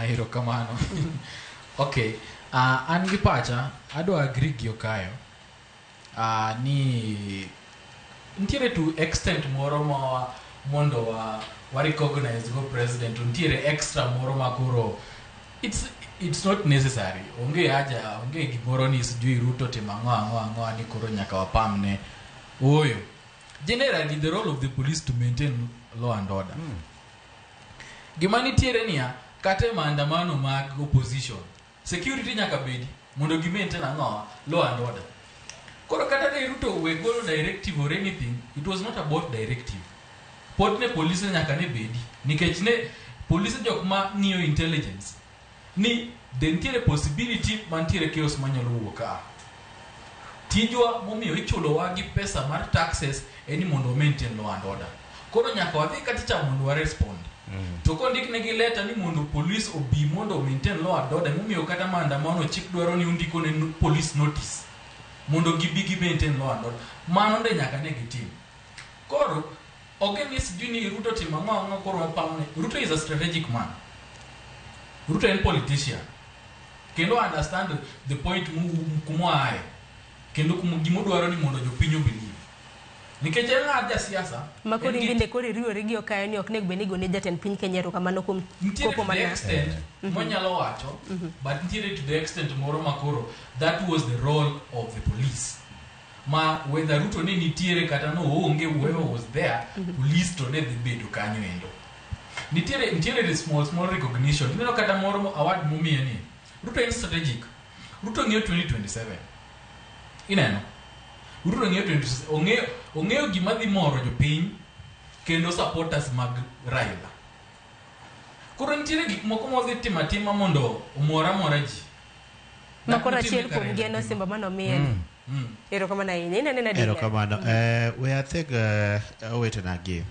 Erokamano. Okay, an gi pacha adwa agree gi Okayo ni nitiere to extent moro ma mondo wa recognize go president to nitiere extra moro ma koro it's not necessary. Onge haja, onge gimoro ni sijui Ruto timo ang'o ang'o ang'o ni koro nyaka wapamne. Ooyo. Generally the role of the police to maintain law and order. Gima nitiere niya, kata e maandamano mag opposition, security nyaka bedi mondo gi maintain ang'o law and order. Koro kata ne Ruto we golo directive or anything, it was not about directive. Pod ne polise nyaka ne bedi nikech ne polise jok ma ng'iyo intelligence ni de nitiere possibility mantiere chaos manyalo wuok ka. Tijwa momiyo ichulowa gi pesa mar taxes en ni mondo maintain law and order. Koro nyaka wadhi kata cha mondo wa respond. To kondik negi letter ni mondo police obi mondo maintain law and order, momiyo kata maandamano chik dwaro ni undiko ne police notice mondo gibi gi maintain law and order. Mano nde nyaka ne gitim. Koro ok ni sijui ni Ruto timo ang'o ang'o koro wapamne. Ruto is a strategic man. Ruto en politician. Kendo understand the point kumoaye. Kendo gimodwaro ni mondo jopiny obelieve. Nikech en ng'at jasiasa. Ma koro in bende koro iriwori gi Okayo ni ok nego bed ni igone jatend piny Kenya erokamano kuom nitiere kopo to the mana extent monyalo wacho, but nitiere to the extent moro ma koro that was the role of the police. Ma whether Ruto ne nitiere kata no oonge, whoever was there, police to ne dhi bedo kanyo endo. Nitiere the small small recognition. Ineno kata moro award momiye ni. Ruto en strategic. Ruto ng'iyo 2027. Ineno? Ruto ng'iyo 2027. Ong'eyo gima dhi moro jopiny kendo supporters mag Raila. Koro nitiere gik moko modhi timo atima mondo omor amora ji. Ma koro Dak achiel notimre ka kuom Raila gi en timo. osimbo manomiye ni. Erokamano ahinya. Inene nade? Erokamano. We atheg owetena gi.